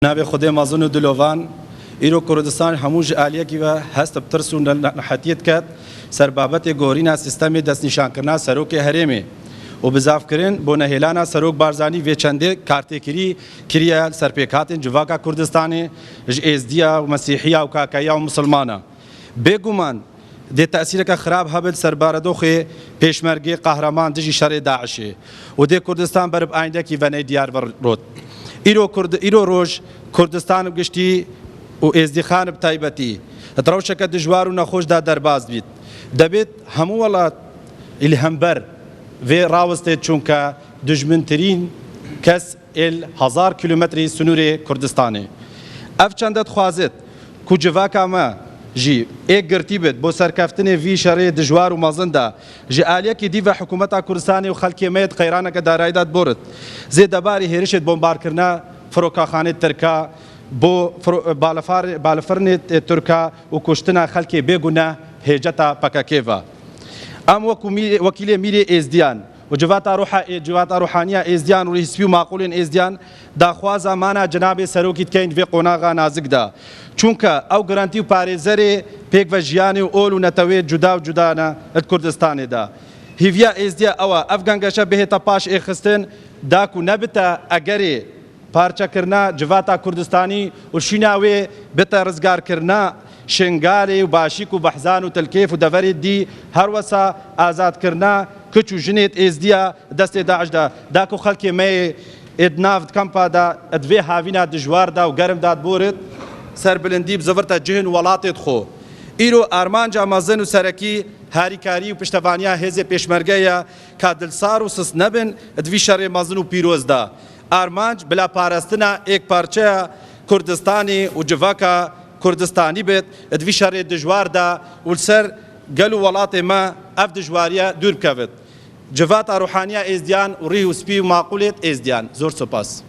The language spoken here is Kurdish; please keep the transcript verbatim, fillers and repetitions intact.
Navê Xwedê mezin û dilovan, îro Kurdistan hemû ji aliyekî ve hest bi tirs û ne-, nehetiyê diket ser babetê gorîna sîstemê destnîşankirina serokê herêmê û bizavkirin bo nehêlana Serok Barzanî vê çendê kartêkirî kiriye li ser pêkhatên civaka Kurdistanê ji Êzdiya û Mesîhiya û Kakayiya û Misilmana. Bêguman dê tesîreke xirab hebit ser baredoxê pêşmergê qehreman dijî şerê DAIŞê û dê Kurdistan ber bi ayndekî venê diyar ve rot. Îro Kurd-, îro roj Kurdistan bi giştî û Êzdîxan bi taybetî di rewşeke dijwar û nexweş de derbas dibît. Debêt hemû welat li hember vê rawistêt, çunke dijmintirîn kes êl hezar kîlometrî sinûrê Kurdistanê. Ev çende dixwazit ku civaka me jî êk girtî bit bo serkeftinê vî şerê dijwar û mezin de ji aliyekî dî ve hikûmeta Kurdistanê û xelkê me yê di qeyraneke darayî de diborit. Zê debarî hêrişê di bombarkirina firokaxanê Tirka bo firo-, balefar-, balefirnê Tirka û kuştina xelkê bêguneh hêceta P K K ve. Em wekû mî-, wekîlê mîrê Êzdiyan û civata ruha-, ê, civata ruhaniya Êzdiyan û rîspî û maqûlên Êzdiyan daxwaza mana cenabê serokî dikeyn di vê qonaxa nazik de. Çunke ew garantî û parêzerê pêk ve jiyanê û ol û netewê cuda û cuda ne di Kurdistanê de. Hîviya Êzdiya ew e, ev gengeşe bihête paş êxistin, da ku nebite egerê parçekirina civata Kurdistanî û şîna wê bite rizgarkirina Şingalê û Başîk û Behzan û Tilkêf û deverê dî, her wesa azadkirina kiç û jinêt Êzdiya destê DAIŞ de. Da ku xelkê me yê ê di nav di kampa de di vê havîna dijwar de û germ de diborit, serbilindî bizivirte cihên û welatêt xwe. Îro armanca mezin û serekî harîkarî û piştevaniya hêzê pêşmerge ye ka dilsar û sist nebin di vî şerê mezin û pîroz de. Armanc bilaparastina êkparçeya Kurdistanê û civaka Kurdistanî bit di vî şerê dijwar de û li ser gel û welatê me ev dijwariye dûr bikevit. Civata ruhaniya Êzdiyan û rî û spî û maqûlêt Êzdiyan. Zor spas.